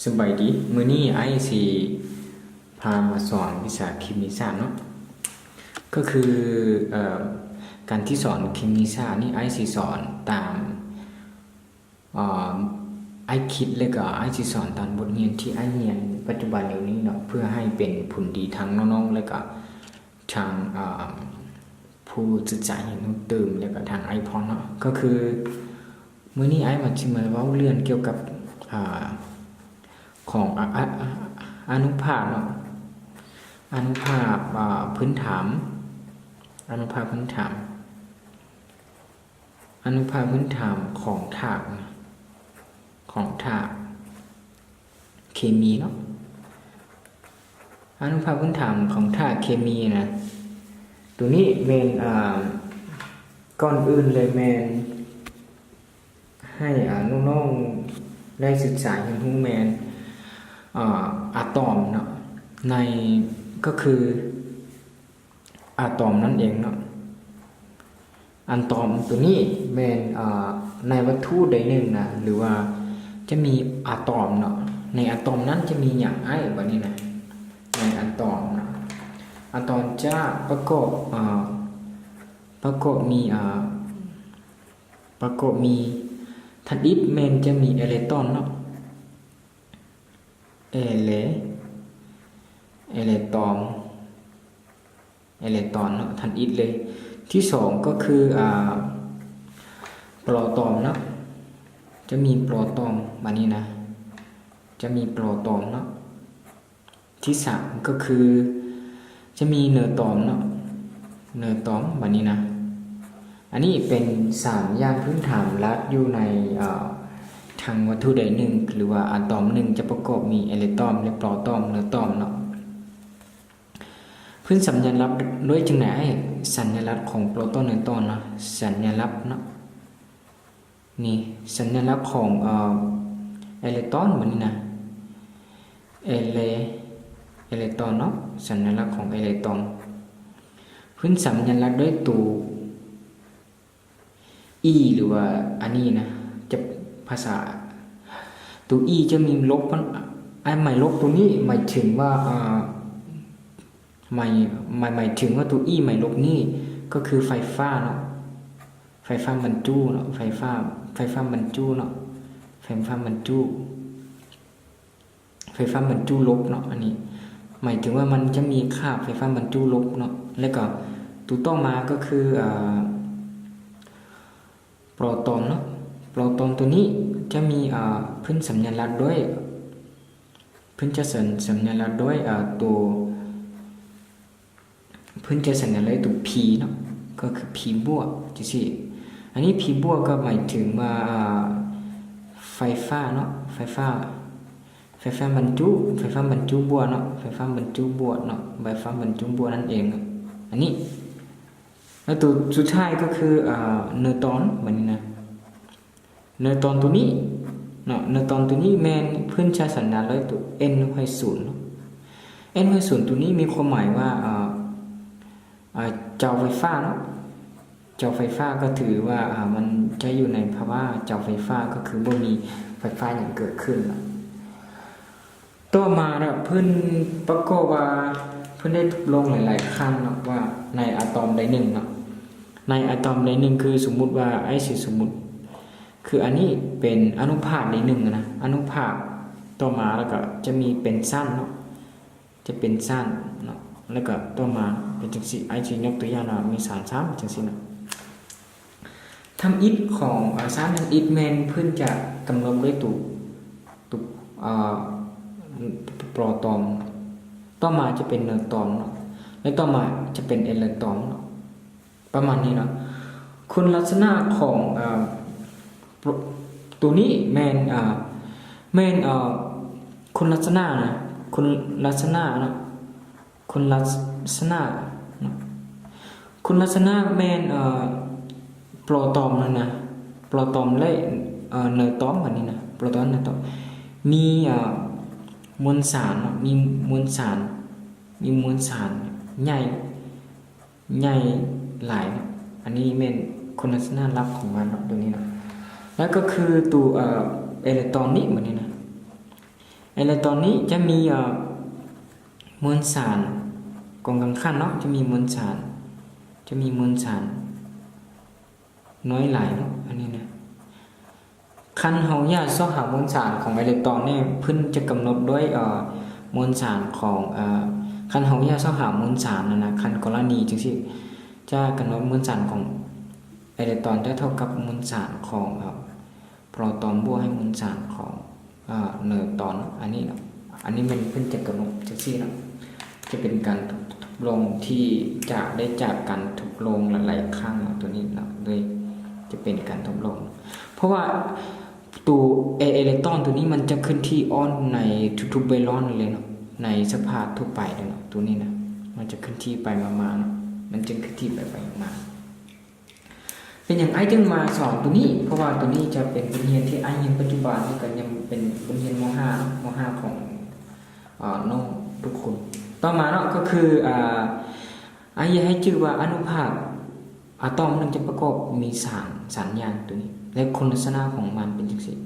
ສະບາຍດີ, ມື້ນີ້ອ້າຍຊິພາມາສອນວິຊາເຄມີສາດເນາະ. ກໍຄື ເອີ ການທີ່ສອນເຄມີສາດນີ້ ອ້າຍຊິສອນຕາມ ເອີ ອ້າຍຄິດ ແລະກະອ້າຍຊິສອນຕາມບົດຮຽນທີ່ອ້າຍຮຽນປັດຈຸບັນຢູ່ນີ້ເນາະ ເພື່ອໃຫ້ເປັນຜົນດີທັງນ້ອງໆ ແລະກະທັງ ເອີ ຜູ້ສຶກສາຮຽນຮູ້ຕື່ມ ແລະກະທາງອ້າຍພ້ອມເນາະ. ກໍຄືມື້ນີ້ອ້າຍມາ ຊິມາເວົ້າເລື່ອງກ່ຽວກັບ ອາ ຂອງ ອາ ອາ ອາ ອານຸພາກເນາະ, ອານຸພາກ ອາ ພື້ນຖານ, ອານຸພາກພື້ນຖານ, ອານຸພາກພື້ນຖານຂອງທາດ, ຂອງທາດເຄມີເນາະ. ອານຸພາກພື້ນຖານຂອງທາດເຄມີນະ, ໂຕນີ້ແມ່ນ ອາ ກ່ອນອື່ນເລີຍແມ່ນ ໃຫ້ ອາ ນ້ອງໆ ໄດ້ສຶກສາຮຽນຮູ້ແມ່ນ ອາ ອາຕອມເນາະ, ໃນ ກໍຄືອາຕອມນັ້ນເອງເນາະ. ອາຕອມໂຕນີ້ແມ່ນ ອາ ໃນວັດຖຸໃດໜຶ່ງນະ ຫຼືວ່າຈະມີອາຕອມເນາະ, ໃນອາຕອມນັ້ນຈະມີຫຍັງອ້າຍ? ບັດນີ້ນະ ໃນອາຕອມນະ, ອາຕອມຈະປະກອບ ອາ ປະກອບມີ ອາ ປະກອບມີ ທາດອິດແມ່ນຈະມີເອເລັກຕຣອນເນາະ, ເອເລັກ ເອເລັກຕຣອນ, ເອເລັກຕຣອນເນາະ, ທາດອິດເລີຍ. ທີສອງກໍຄື ອາ ໂປຣຕອນເນາະ, ຈະມີໂປຣຕອນ ບາດນີ້ນະ, ຈະມີໂປຣຕອນເນາະ. ທີສາມກໍຄືຈະມີເນີຕອນເນາະ, ເນີຕອນ ບາດນີ້ນະ. ອັນນີ້ເປັນສາມຢ່າງພື້ນຖານຫຼັກຢູ່ໃນ ເອີ ທັງວັດຖຸໃດໜຶ່ງ ຫຼືວ່າອາຕອມໜຶ່ງຈະປະກອບມີເອເລັກຕຣອນ ແລະ ໂປຣຕອນ ເນີຕອນເນາະ. ພື້ນສັນຍາລັກດ້ວຍຈັ່ງໃດ? ສັນຍາລັກຂອງໂປຣຕອນ ເນີຕອນເນາະ, ສັນຍາລັກເນາະ. ນີ້ ສັນຍາລັກຂອງ ເອີ ເອເລັກຕຣອນ ບາດນີ້ນະ, ເອເລັກ ເອເລັກຕຣອນເນາະ, ສັນຍາລັກຂອງເອເລັກຕຣອນ. ພື້ນສັນຍາລັກດ້ວຍໂຕ ອີ ຫຼືວ່າອັນນີ້ນະ, ຈະ ພາສາ ໂຕ ອີ ຈະມີລົບ ອັນ ໝາຍລົບໂຕນີ້ໝາຍເຖິງວ່າ ອາ ໝາຍ ໝາຍ ໝາຍເຖິງວ່າໂຕ ອີ ໝາຍລົບນີ້ກໍຄືໄຟຟ້າເນາະ, ໄຟຟ້າບັນຈຸເນາະ, ໄຟຟ້າ ໄຟຟ້າບັນຈຸເນາະ, ໄຟຟ້າບັນຈຸ ໄຟຟ້າບັນຈຸລົບເນາະ. ອັນນີ້ໝາຍເຖິງວ່າມັນຈະມີຄ່າໄຟຟ້າບັນຈຸລົບເນາະ. ແລ້ວກໍໂຕຕໍ່ມາກໍຄື ອາ ໂປຣຕອນເນາະ, ໂປຣຕອນໂຕນີ້ຈະມີ ອາ ພື້ນສັນຍາລັກດ້ວຍ ເພິ່ນຈະສັນ ສັນຍາລັກດ້ວຍ ອາ ໂຕ ເພິ່ນຈະສັນຍາລັກໂຕ P ເນາະ, ກໍຄື P ບວກ ຈັ່ງຊີ້. ອັນນີ້ P ບວກກໍໝາຍເຖິງວ່າ ອາ ໄຟຟ້າເນາະ, ໄຟຟ້າ ໄຟຟ້າບັນຈຸ ໄຟຟ້າບັນຈຸບວກເນາະ, ໄຟຟ້າບັນຈຸບວກເນາະ, ໄຟຟ້າບັນຈຸບວກນັ້ນເອງ. ອັນນີ້ ແລ້ວໂຕສຸດທ້າຍກໍຄື ອາ ເນີຕອນ ບາດນີ້ນະ. ເນີຕອນໂຕນີ້ເນາະ, ເນີຕອນໂຕນີ້ແມ່ນເພິ່ນຈະສັນຍາລັກໂຕ N ຫ້ອຍສູນເນາະ. N ຫ້ອຍສູນໂຕນີ້ມີຄວາມໝາຍວ່າ ອາ ອາ ເຈົ້າໄຟຟ້າເນາະ, ເຈົ້າໄຟຟ້າກໍຖືວ່າ ອາ ມັນຈະຢູ່ໃນພາວະເຈົ້າໄຟຟ້າ ກໍຄືບໍ່ມີໄຟຟ້າຫຍັງເກີດຂຶ້ນເນາະ. ຕໍ່ມານະ ເພິ່ນປະກອບວ່າ ເພິ່ນໄດ້ທົດລອງຫຼາຍໆຄັ້ງເນາະ ວ່າໃນອາຕອມໃດໜຶ່ງເນາະ, ໃນອາຕອມໃດໜຶ່ງ ຄືສົມມຸດວ່າ ອ້າຍຊິສົມມຸດ ຄືອັນນີ້ເປັນອານຸພາກໃດໜຶ່ງນະ, ອານຸພາກ. ຕໍ່ມາແລ້ວກໍຈະມີເປັນຊັ້ນເນາະ, ຈະເປັນຊັ້ນເນາະ, ແລ້ວກໍຕໍ່ມາເປັນຈັ່ງຊີ້. ອ້າຍຊິຍົກຕົວຢ່າງວ່າມີສາມຊັ້ນ ຈັ່ງຊີ້ນະ. ທຳອິດຂອງ ອາ ສານທຳອິດແມ່ນເພິ່ນຈະກຳນົດດ້ວຍໂຕ ໂຕ ອາ ໂປຣຕອນ, ຕໍ່ມາຈະເປັນເນີຕອນເນາະ ແລະ ຕໍ່ມາຈະເປັນເອເລັກຕຣອນເນາະ, ປະມານນີ້ເນາະ. ຄຸນລັກສະນະຂອງ ອາ ໂຕນີ້ແມ່ນ ອາ ແມ່ນ ອາ ຄຸນລັກສະນະນະ, ຄຸນລັກສະນະເນາະ. ຄຸນລັກສະນະເນາະ, ຄຸນລັກສະນະແມ່ນ ເອີ ໂປຣຕອນນັ້ນນະ, ໂປຣຕອນ ແລະ ເອີ ເນີຕອນ ບາດນີ້ນະ, ໂປຣຕອນ ເນີຕອນ ມີ ເອີ ມວນສານເນາະ, ມີມວນສານ ມີມວນສານໃຫຍ່ ໃຫຍ່ຫຼາຍເນາະ. ອັນນີ້ແມ່ນຄຸນລັກສະນະຫຼັກຂອງມັນເນາະ ໂຕນີ້ເນາະ. ແລ້ວກໍຄືໂຕ ເອີ ເອເລັກຕຣອນນີ້ ບາດນີ້ນະ. ເອເລັກຕຣອນນີ້ຈະມີ ເອີ ມວນສານກອງກາງຂັ້ນເນາະ ຈະມີມວນສານ ຈະມີມວນສານນ້ອຍຫຼາຍເນາະ ອັນນີ້ນະ. ຄັນເຮົາຢາກຊອກຫາມວນສານຂອງເອເລັກຕຣອນນີ້ ເພິ່ນຈະກຳນົດດ້ວຍ ເອີ ມວນສານຂອງ ເອີ ຄັນເຮົາຢາກຊອກຫາມວນສານນັ້ນນະ ຄັນກໍລະນີຈັ່ງຊີ້ ຈະກຳນົດມວນສານຂອງເອເລັກຕຣອນຈະເທົ່າກັບມວນສານຂອງ ເອີ ໂປຣຕອນບວກໃຫ້ມວນສານຂອງ ເອີ ນິວຕຣອນ ອັນນີ້ເນາະ ອັນນີ້ແມ່ນເພິ່ນຈະກຳນົດຈັ່ງຊີ້ເນາະ ຈະເປັນການທົດລອງທີ່ຈະໄດ້ຈາກການທົດລອງຫຼາຍໆຄັ້ງເນາະ ຕົວນີ້ເນາະ ໂດຍຈະເປັນການທົດລອງ ເພາະວ່າໂຕເອເລັກຕຣອນຕົວນີ້ມັນຈະເຄື່ອນທີ່ອ່ອນໃນທຸກໆໄບລອນເລີຍເນາະ ໃນສະພາບທົ່ວໄປເລີຍເນາະ ຕົວນີ້ນະ ມັນຈະເຄື່ອນທີ່ໄປມາໆເນາະ ມັນຈະເຄື່ອນທີ່ໄປໄປມາໆ. ເປັນຫຍັງອ້າຍຈຶ່ງມາສອນຕົວນີ້? ເພາະວ່າຕົວນີ້ຈະເປັນບົດຮຽນທີ່ອ້າຍຮຽນປັດຈຸບັນ ແລ້ວກໍຍັງເປັນບົດຮຽນ ມໍຫ້າ ມໍຫ້າຂອງ ເອີ ນ້ອງທຸກຄົນ. ຕໍ່ມາເນາະ ກໍຄື ອາ ອ້າຍຢາກໃຫ້ຈື່ວ່າອະນຸພາກອາຕອມໜຶ່ງຈະປະກອບມີສານ ສານຍານຕົວນີ້ ແລະ ຄຸນລັກສະນະຂອງມັນເປັນຈັ່ງຊີ້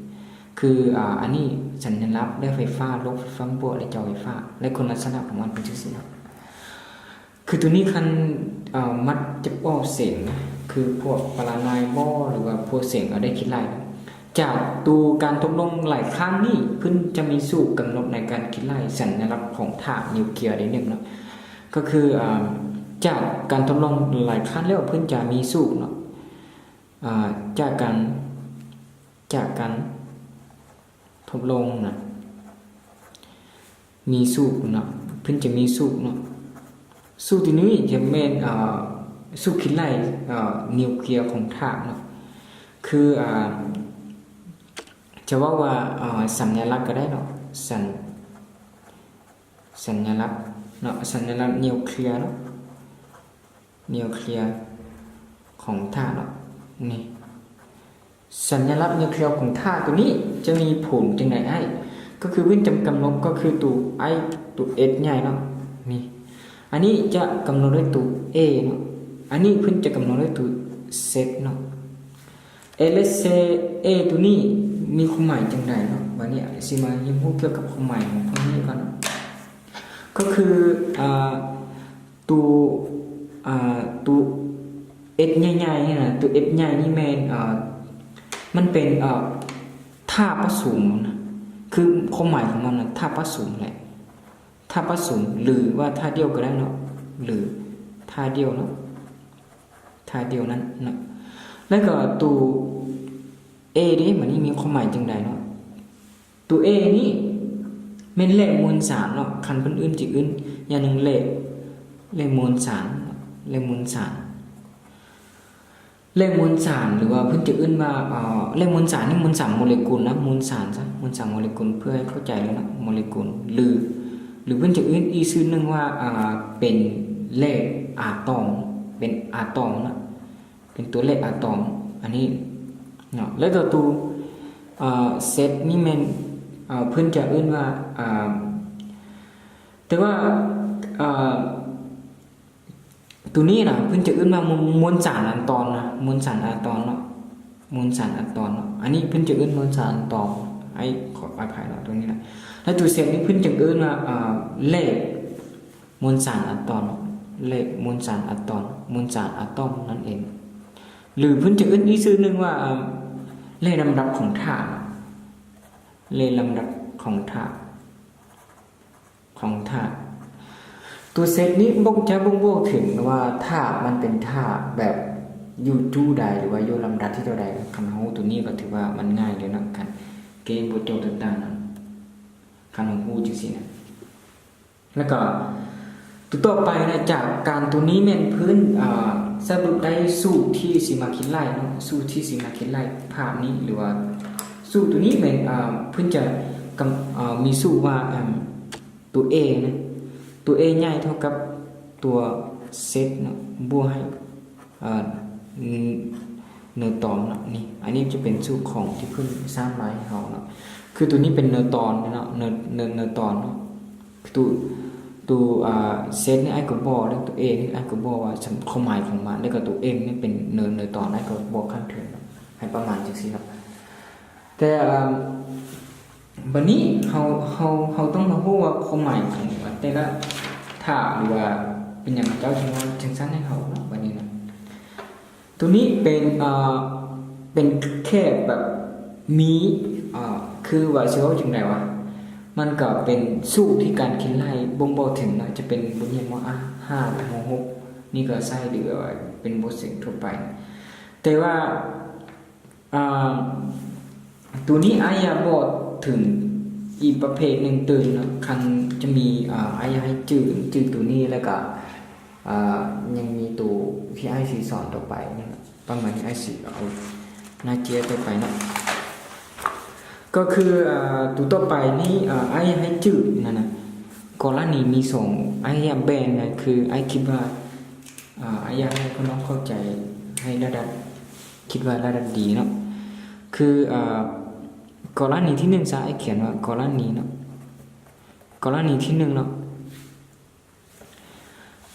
ຄື ອາ ອັນນີ້ສັນຍາລັກ ແລະ ໄຟຟ້າ ລົບໄຟຟ້າບວກ ແລະ ຈາວໄຟຟ້າ ແລະ ຄຸນລັກສະນະຂອງມັນເປັນຈັ່ງຊີ້ເນາະ. ຄືຕົວນີ້ຄັນ ເອີ ມັກຈະອອກສຽງນະ ຄືພວກປາລານາຍບໍ ຫຼືວ່າພວກສຽງເອົາໄດ້ຄິດໄລ່ ຈາກໂຕການທົດລອງຫຼາຍຄັ້ງນີ້ ເພິ່ນຈະມີສູດກຳນົດໃນການຄິດໄລ່ສັນຍາລັກຂອງທາດນິວເຄລຍໄດ້ໜຶ່ງເນາະ ກໍຄື ອາ ຈາກການທົດລອງຫຼາຍຄັ້ງແລ້ວ ເພິ່ນຈະມີສູດເນາະ ອາ ຈາກການ ຈາກການ ທົດລອງນະ ມີສູດເນາະ ເພິ່ນຈະມີສູດເນາະ ສູດຕົວນີ້ຈະແມ່ນ ເອີ ສູດຄິດໄລ່ ເອີ ນິວເຄລຍຂອງທາດເນາະ ຄື ອາ ຈະເວົ້າວ່າ ເອີ ສັນຍາລັກກໍໄດ້ເນາະ ສັນ ສັນຍາລັກເນາະ ສັນຍາລັກນິວເຄລຍເນາະ ນິວເຄລຍຂອງທາດເນາະ ນີ້ ສັນຍາລັກນິວເຄລຍຂອງທາດຕົວນີ້ຈະມີຜົນຈັ່ງໃດອ້າຍ? ກໍຄືເພິ່ນຈະກຳນົດກໍຄືຕົວ I ຕົວ S ໃຫຍ່ເນາະ ນີ້ ອັນນີ້ຈະກຳນົດດ້ວຍຕົວ A ເນາະ ອັນນີ້ເພິ່ນຈະກຳນົດດ້ວຍຕົວ Z ເນາະ. Let's say A ຕົວນີ້ມີຄວາມໝາຍຈັ່ງໃດເນາະ? ບາດນີ້ຊິມາຮຽນຮູ້ກ່ຽວກັບຄວາມໝາຍຂອງພວກນີ້ກ່ອນເນາະ ກໍຄື ອາ ຕົວ ອາ ຕົວ S ໃຫຍ່ໆນີ້ນະ ຕົວ S ໃຫຍ່ນີ້ແມ່ນ ອາ ມັນເປັນ ອາ ທາດປະສົມນະ ຄືຄວາມໝາຍຂອງມັນນະ ທາດປະສົມແຫຼະ ທາດປະສົມ ຫຼືວ່າທາດດຽວກໍໄດ້ເນາະ ຫຼືທາດດຽວເນາະ ທາດດຽວນັ້ນເນາະ ແລ້ວກໍຕົວ A ເດ້ ບາດນີ້ມີຄວາມໝາຍຈັ່ງໃດເນາະ? ຕົວ A ນີ້ແມ່ນແຫຼກມວນສານເນາະ ຄັນເພິ່ນອື່ນຈະອື່ນຢ່າງໜຶ່ງແຫຼກ ແຫຼກມວນສານ ແຫຼກມວນສານ ແຫຼກມວນສານ ຫຼືວ່າເພິ່ນຈະເອີ້ນວ່າ ເອີ ແຫຼກມວນສານນີ້ ມວນສານໂມເລກຸນນະ ມວນສານຊະ ມວນສານໂມເລກຸນ ເພື່ອໃຫ້ເຂົ້າໃຈເລີຍເນາະ ໂມເລກຸນ ຫຼື ຫຼືເພິ່ນຈະເອີ້ນອີກຊື່ໜຶ່ງວ່າ ອາ ເປັນແຫຼກອາຕອມ ເປັນອາຕອມນະ ເປັນຕົວແຫຼກອາຕອມ ອັນນີ້ເນາະ ແລ້ວກໍຕົວ ເອີ Z ນີ້ແມ່ນ ເອີ ເພິ່ນຈະເອີ້ນວ່າ ອາ ແຕ່ວ່າ ອາ ຕົວນີ້ນະ ເພິ່ນຈະເອີ້ນວ່າ ມວນ ມວນສານອາຕອມນະ ມວນສານອາຕອມເນາະ ມວນສານອາຕອມເນາະ ອັນນີ້ເພິ່ນຈະເອີ້ນມວນສານອາຕອມ ອ້າຍຂໍອະໄພເນາະ ຕົວນີ້ນະ ແລ້ວຕົວ Z ນີ້ເພິ່ນຈະເອີ້ນວ່າ ອາ ແຫຼກ ມວນສານອາຕອມ ແລະ ມວນສານອາຕອມ ມວນສານອາຕອມນັ້ນເອງ ຫຼືເພິ່ນຈະເອີ້ນອີກຊື່ໜຶ່ງວ່າ ເອີ ເລລຳດັບຂອງທາດ ເລລຳດັບຂອງທາດ ຂອງທາດ ຕົວ Z ນີ້ບໍ່ຈະບົ່ງບອກເຖິງວ່າທາດມັນເປັນທາດແບບຢູ່ຈຸໃດ ຫຼືວ່າຢູ່ລຳດັບທີ່ເທົ່າໃດ ຄັນເຮົາຮູ້ຕົວນີ້ກໍຖືວ່າມັນງ່າຍເລີຍເນາະ ການແກ້ບົດໂຈດຕ່າງໆ ຄັນເຮົາຮູ້ຈັ່ງຊີ້ນະ ແລ້ວກໍຕົວຕໍ່ໄປນະ ຈາກການຕົວນີ້ແມ່ນເພິ່ນ ອາ ສະຫຼຸບໄດ້ສູດທີ່ຊິມາຄິດໄລ່ເນາະ ສູດທີ່ຊິມາຄິດໄລ່ພາບນີ້ ຫຼືວ່າສູດຕົວນີ້ແມ່ນ ອາ ເພິ່ນຈະກຳ ອາ ມີສູດວ່າ ອາ ຕົວ A ນະ ຕົວ A ໃຫຍ່ເທົ່າກັບຕົວ Z ເນາະ ບວກໃຫ້ ເອີ ນິວຕຣອນເນາະ ນີ້ ອັນນີ້ຈະເປັນສູດຂອງທີ່ເພິ່ນສ້າງມາໃຫ້ເຮົາເນາະ ຄືຕົວນີ້ເປັນນິວຕຣອນເນາະ ນິວ ນິວ ນິວຕຣອນເນາະ ຕົວ ຕົວ ອາ Z ນີ້ອ້າຍກໍບອກ ແລ້ວຕົວ A ນີ້ອ້າຍກໍບອກວ່າຄວາມໝາຍຂອງມັນ ແລ້ວກໍຕົວ M ນີ້ເປັນນິວ ນິວຕຣອນ ອ້າຍກໍບອກຂັ້ນເທິງໃຫ້ປະມານຈັ່ງຊີ້ເນາະ ແຕ່ ອາ ບັດນີ້ເຮົາ ເຮົາ ເຮົາຕ້ອງມາຮູ້ວ່າຄວາມໝາຍຂອງແຕ່ລະທ່າ ຫຼືວ່າເປັນຫຍັງເຂົາເຈົ້າຈຶ່ງເວົ້າຈັ່ງຊັ້ນໃຫ້ເຮົາເນາະ ບັດນີ້ນະ. ໂຕນີ້ເປັນ ເອີ ເປັນແຄບແບບມີ ເອີ ຄືວ່າຊິເວົ້າຈັ່ງໃດວະ ມັນກໍເປັນສູດທີ່ການຄິດໄລ່ບົ່ງບອກເຖິງເນາະ ຈະເປັນບົດຮຽນ ມໍຫ້າ ມໍຫົກ ນີ້ກໍໃຊ້ ຫຼືວ່າເປັນບົດຮຽນທົ່ວໄປ. ແຕ່ວ່າ ອ່າ ໂຕນີ້ອ້າຍຢາກບອກເຖິງອີກປະເພດໜຶ່ງຕື່ມເນາະ ຄັນຈະມີ ອ່າ ອ້າຍຢາກໃຫ້ຈື່ ຈື່ໂຕນີ້ ແລ້ວກະ ອ່າ ຍັງມີໂຕທີ່ອ້າຍຊິສອນຕໍ່ໄປນີ້ ປະມານນີ້ ອ້າຍຊິເອົາໜ້າເຈ້ຍຕໍ່ໄປເນາະ ກໍຄື ອ່າ ໂຕຕໍ່ໄປນີ້ ອ່າ ອ້າຍຢາກໃຫ້ຈື່ນັ້ນນະ ກໍລະນີມີສອງ ອ້າຍຢາກແບ່ງນະ ຄືອ້າຍຄິດວ່າ ອ່າ ອ້າຍຢາກໃຫ້ພວກນ້ອງເຂົ້າໃຈໃຫ້ລະດັບ ຄິດວ່າລະດັບດີເນາະ ຄື ອ່າ ກໍລະນີທີໜຶ່ງຊະ ອ້າຍຂຽນວ່າກໍລະນີເນາະ ກໍລະນີທີໜຶ່ງເນາະ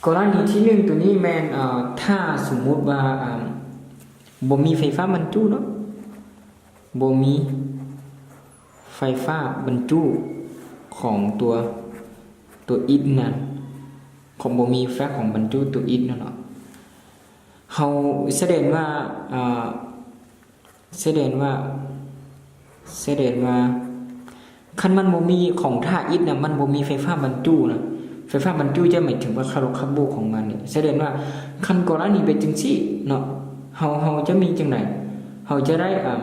ກໍລະນີທີໜຶ່ງໂຕນີ້ແມ່ນ ເອີ ຖ້າສົມມຸດວ່າ ອ່າ ບໍ່ມີໄຟຟ້າບັນຈຸເນາະ ບໍ່ມີໄຟຟ້າບັນຈຸຂອງຕົວ ຕົວອິດນັ້ນ ຂອງ ບໍ່ມີໄຟຟ້າຂອງບັນຈຸຕົວອິດນັ້ນເນາະ ເຮົາສະແດງວ່າ ອ່າ ສະແດງວ່າ ສະແດງວ່າ ຄັນມັນບໍ່ມີຂອງທ່າອິດນະ ມັນບໍ່ມີໄຟຟ້າບັນຈຸນະ ໄຟຟ້າບັນຈຸຈະໝາຍເຖິງວ່າຄ່າລົບຄ່າບວກຂອງມັນນີ້ ສະແດງວ່າ ຄັນກໍລະນີເປັນຈັ່ງຊີ້ເນາະ ເຮົາ ເຮົາຈະມີຈັ່ງໃດ? ເຮົາຈະໄດ້ ອ່າ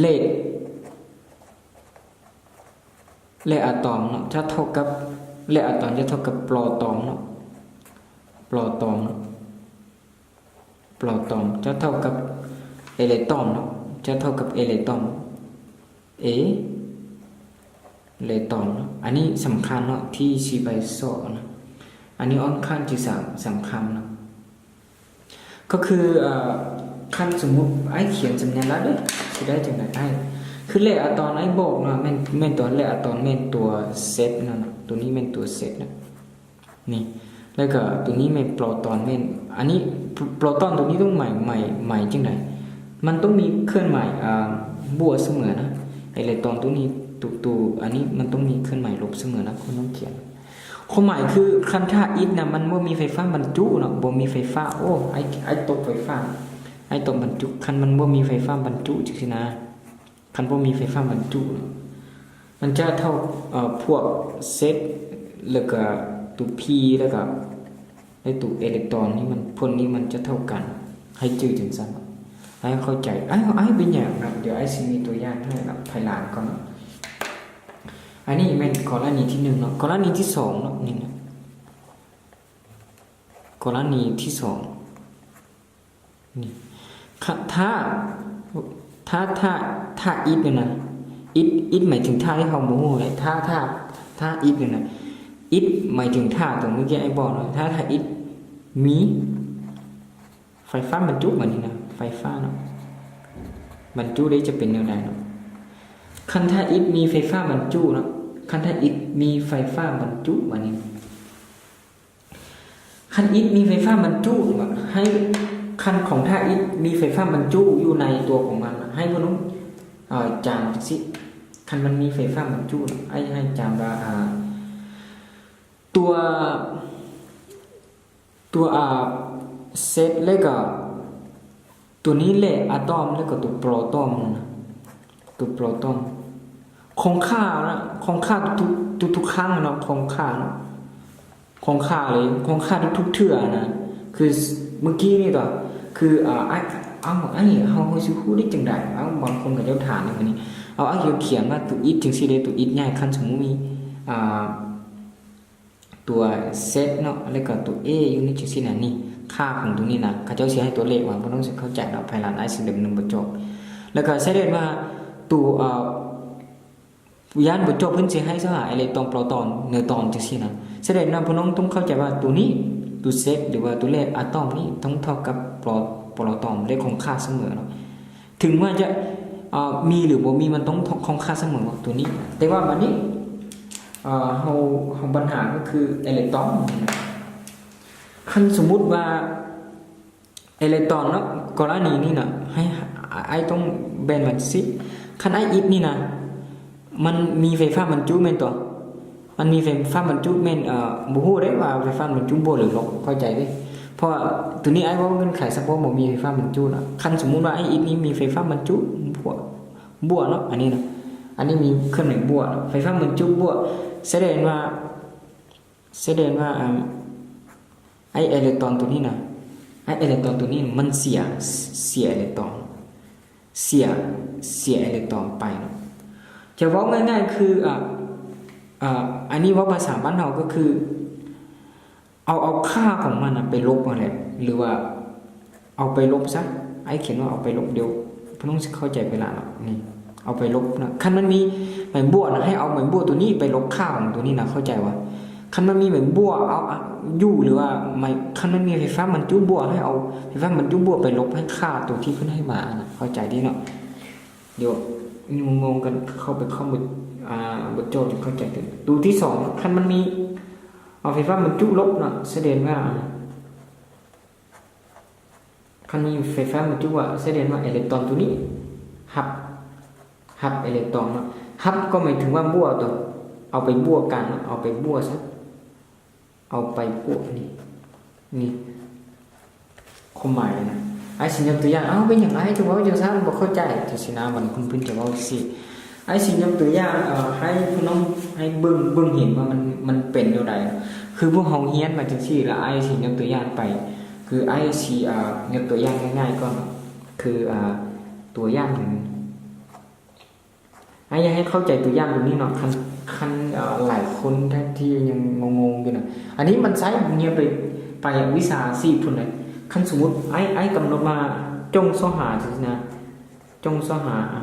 ເລກ ເລກອາຕອມເນາະ ຈະເທົ່າກັບ ເລກອາຕອມຈະເທົ່າກັບໂປຣຕອນເນາະ ໂປຣຕອນເນາະ ໂປຣຕອນຈະເທົ່າກັບເອເລັກຕອນເນາະ ຈະເທົ່າກັບເອເລັກຕອນ ເອເລັກຕອນເນາະ ອັນນີ້ສຳຄັນເນາະ ທີ່ຊິໄປສອບເນາະ ອັນນີ້ຂ້ອນຂ້າງຈະສຳ ສຳຄັນເນາະ ກໍຄື ເອີ ຄັນສົມມຸດອ້າຍຂຽນສັນຍາລັກເດ້ ຊິໄດ້ຈັ່ງໃດອ້າຍ? ຄືເລກອາຕອມອ້າຍບອກເນາະ ແມ່ນ ແມ່ນຕົວເລກອາຕອມ ແມ່ນຕົວເຊັດນັ້ນເນາະ ຕົວນີ້ແມ່ນຕົວເຊັດເນາະ ນີ້ ແລ້ວກໍຕົວນີ້ແມ່ນໂປຣຕອນ ແມ່ນ ອັນນີ້ໂປຣຕອນຕົວນີ້ຕ້ອງໝາຍ ໝາຍ ໝາຍຈັ່ງໃດ? ມັນຕ້ອງມີເຄື່ອນໝາຍ ອ່າ ບວກສະເໝີນະ ເອເລັກຕອນຕົວນີ້ ຕົວ ຕົວ ອັນນີ້ມັນຕ້ອງມີເຄື່ອນໝາຍລົບສະເໝີນະ ຄົນຕ້ອງຂຽນ ຄວາມໝາຍຄື ຄັນຖ້າອິດນະ ມັນບໍ່ມີໄຟຟ້າບັນຈຸເນາະ ບໍ່ມີໄຟຟ້າ ໂອ້ ອ້າຍ ອ້າຍຕົກໄຟຟ້າ ອ້າຍຕົກບັນຈຸ ຄັນມັນບໍ່ມີໄຟຟ້າບັນຈຸຈັ່ງຊີ້ນະ ຄັນບໍ່ມີໄຟຟ້າບັນຈຸເນາະ ມັນຈະເທົ່າ ເອີ ພວກເຊັດ ແລ້ວກະຕົວພີ ແລ້ວກະ ແລະ ຕົວເອເລັກຕອນນີ້ມັນ ພວກນີ້ມັນຈະເທົ່າກັນ ໃຫ້ຈື່ຈັ່ງຊັ້ນເນາະ ໃຫ້ເຂົ້າໃຈ ອ້າຍ ອ້າຍເປັນຫຍັງນະ ດຽວອ້າຍຊິມີຕົວຢ່າງໃຫ້ນະ ພາຍຫຼັງກ່ອນເນາະ ອັນນີ້ແມ່ນກໍລະນີທີໜຶ່ງເນາະ ກໍລະນີທີສອງເນາະ ນີ້ນະ ກໍລະນີທີສອງ ນີ້ ຖ້າ ຖ້າ ຖ້າ ຖ້າ ຖ້າອິດນີ້ນະ ອິດ ອິດໝາຍເຖິງຖ້າທີ່ເຮົາບໍ່ຮູ້ເດ້ ຖ້າ ຖ້າ ຖ້າອິດນີ້ນະ ອິດໝາຍເຖິງຖ້າຕົວເມື່ອກີ້ອ້າຍບອກເນາະ ຖ້າ ຖ້າອິດມີໄຟຟ້າບັນຈຸ ບາດນີ້ນະ ໄຟຟ້າເນາະ ບັນຈຸເດ້ ຈະເປັນແນວໃດເນາະ ຄັນຖ້າອິດມີໄຟຟ້າບັນຈຸເນາະ ຄັນຖ້າອິດມີໄຟຟ້າບັນຈຸ ບາດນີ້ ຄັນອິດມີໄຟຟ້າບັນຈຸ ໃຫ້ ຄັນຂອງຖ້າອິດມີໄຟຟ້າບັນຈຸຢູ່ໃນຕົວຂອງມັນ ໃຫ້ພວກໜູ ເອີ ຈຳຈັ່ງຊີ້ ຄັນມັນມີໄຟຟ້າບັນຈຸ ໃຫ້ ໃຫ້ຈຳວ່າ ອ່າ ຕົວ ຕົວ ອ່າ ເຊັດ ແລ້ວກໍ ຕົວນີ້ແຫຼະ ອາຕອມ ແລ້ວກໍຕົວໂປຣຕອນນະ ຕົວໂປຣຕອນ ຄອງຄ່ານະ ຄອງຄ່າທຸກ ທຸກໆຄັ້ງເນາະ ຄອງຄ່າເນາະ ຄອງຄ່າເລີຍ ຄອງຄ່າທຸກໆເທື່ອນະ ຄືເມື່ອກີ້ນີ້ຕົວະ ຄື ອ່າ ອ້າຍ ເອົ້າ ອ້າຍ ເຮົາ ເຮົາຊິຮູ້ໄດ້ຈັ່ງໃດ? ເອົ້າ ບາງຄົນກໍເຈົ້າຖາມຢູ່ນີ້ ເອົາ ອ້າຍຂຽນວ່າຕົວອິດຈັ່ງຊີ້ເດ້ ຕົວອິດໃຫຍ່ ຄັນສົມມຸດມີ ອ່າ ຕົວເຊັດເນາະ ແລ້ວກໍຕົວເອຢູ່ນີ້ ຈັ່ງຊີ້ນະ ນີ້ ຄ່າຂອງຕົວນີ້ນະ ເຂົາເຈົ້າຊິໃຫ້ຕົວເລກມາ ພວກນ້ອງຊິເຂົ້າໃຈເນາະ ພາຍຫຼັງອ້າຍຊິດຳເນີນບົດຈອບ ແລ້ວກໍສະແດງວ່າຕົວ ເອີ ຢ້ານບໍ່ຈົບເພິ່ນຊິໃຫ້ສະຫາຍເອເລັກຕອນ ໂປຣຕອນ ນິວຕອນ ຈັ່ງຊີ້ນະ ສະແດງວ່າພວກນ້ອງຕ້ອງເຂົ້າໃຈວ່າຕົວນີ້ ຕົວເຊັດ ຫຼືວ່າຕົວເລກອາຕອມນີ້ຕ້ອງເທົ່າກັບໂປຣ ໂປຣຕອນ ເລກຂອງຄ່າສະເໝີເນາະ ເຖິງວ່າຈະ ເອີ ມີຫຼືບໍ່ມີ ມັນຕ້ອງ ຕ້ອງຄ່ອງຄ່າສະເໝີຕົວນີ້ ແຕ່ວ່າບາດນີ້ ເອີ ເຮົາ ເຮົາ ບັນຫາກໍຄືເອເລັກຕອນ ຄັນສົມມຸດວ່າເອເລັກຕອນເນາະ ກໍລະນີນີ້ນະ ໃຫ້ ອ້າຍຕ້ອງແບ່ງມັນຊີ້ ຄັນໄອອິດນີ້ນະ ມັນມີໄຟຟ້າບັນຈຸແມ່ນຕົວະ? ມັນມີໄຟຟ້າບັນຈຸແມ່ນ ເອີ ບໍ່ຮູ້ເດ້ວ່າໄຟຟ້າບັນຈຸບວກ ຫຼື ລົບ ເຂົ້າໃຈເດ້. ເພາະວ່າໂຕນີ້ອ້າຍເວົ້າເງື່ອນໄຂສະເພາະບໍ່ມີໄຟຟ້າບັນຈຸເນາະ. ຄັນສົມມຸດວ່າໄອອິດນີ້ມີໄຟຟ້າບັນຈຸບວກ ບວກເນາະ ອັນນີ້ນະ ອັນນີ້ມີເຄື່ອນໝາຍບວກ ໄຟຟ້າບັນຈຸບວກ ສະແດງວ່າ ສະແດງວ່າ ອາ ໄອເອເລັກຕຣອນໂຕນີ້ນະ ໄອເອເລັກຕຣອນໂຕນີ້ມັນເສຍ ເສຍເອເລັກຕຣອນ ເສຍ ເສຍເອເລັກຕຣອນໄປເນາະ. ຈະເວົ້າງ່າຍໆຄື ອາ ອາ ອັນນີ້ເວົ້າພາສາບ້ານເຮົາກໍຄື ເອົາ ເອົາຄ່າຂອງມັນນະໄປລົບຫັ້ນແຫຼະ ຫຼືວ່າເອົາໄປລົບຊະ ອ້າຍຂຽນວ່າເອົາໄປລົບ ດຽວເພິ່ນຄົງຊິເຂົ້າໃຈໄປຫຼາຍເນາະ. ນີ້ ເອົາໄປລົບນະ ຄັນມັນມີໝາຍບວກນະ ໃຫ້ເອົາໝາຍບວກໂຕນີ້ໄປລົບຄ່າຂອງໂຕນີ້ນະ ເຂົ້າໃຈບໍ່? ຄັນມັນມີໝາຍບວກ ເອົາ ອາ ຢູ່ ຫຼືວ່າ ໝາຍ ຄັນມັນມີໄຟຟ້າບັນຈຸບວກ ໃຫ້ເອົາໄຟຟ້າບັນຈຸບວກໄປລົບໃຫ້ຄ່າໂຕທີ່ເພິ່ນໃຫ້ມານະ ເຂົ້າໃຈເດ້ເນາະ. ດຽວງົງໆກັນ ເຂົ້າໄປຄອມບົດ ອາ ບົດໂຈດ ຈະເຂົ້າໃຈຂຶ້ນ. ໂຕທີສອງ ຄັນມັນມີ ເອົາໄຟຟ້າບັນຈຸລົບເນາະ ສະແດງວ່າ ຄັນມີໄຟຟ້າບັນຈຸບວກ ສະແດງວ່າເອເລັກຕຣອນໂຕນີ້ຮັບ ຮັບເອເລັກຕຣອນເນາະ. ຮັບກໍໝາຍເຖິງວ່າບວກຕົວະ ເອົາໄປບວກກັນເນາະ ເອົາໄປບວກຊະ ເອົາໄປບວກ ນີ້ ນີ້ ຄວາມໝາຍນະ. ອ້າຍຊິຍົກຕົວຢ່າງ ເອົ້າ ເປັນຫຍັງອ້າຍຈຶ່ງເວົ້າຈັ່ງຊັ້ນ ບໍ່ເຂົ້າໃຈ ຈັ່ງຊີ້ນະ. ບາງຄົນເພິ່ນຈະເວົ້າຈັ່ງຊີ້. ອ້າຍຊິຍົກຕົວຢ່າງ ເອີ ໃຫ້ພີ່ນ້ອງ ໃຫ້ເບິ່ງ ເບິ່ງເຫັນວ່າມັນ ມັນເປັນແນວໃດ. ຄືພວກເຮົາຮຽນມາຈັ່ງຊີ້ ແລ້ວອ້າຍຊິຍົກຕົວຢ່າງໄປ ຄືອ້າຍຊິ ເອີ ຍົກຕົວຢ່າງງ່າຍໆກ່ອນເນາະ. ຄື ເອີ ຕົວຢ່າງໜຶ່ງ ອ້າຍຢາກໃຫ້ເຂົ້າໃຈຕົວຢ່າງຕົວນີ້ເນາະ. ຄັນ ຄັນ ເອີ ຫຼາຍຄົນທີ່ຍັງງົງໆຢູ່ນະ ອັນນີ້ມັນໃຊ້ເນຍໄປ ໄປວິຊາຊີບພຸ້ນເລີຍ. ຄັນສົມມຸດອ້າຍ ອ້າຍກຳນົດມາ ຈົ່ງຊອກຫາ ຈັ່ງຊີ້ນະ ຈົ່ງຊອກຫາ ອາ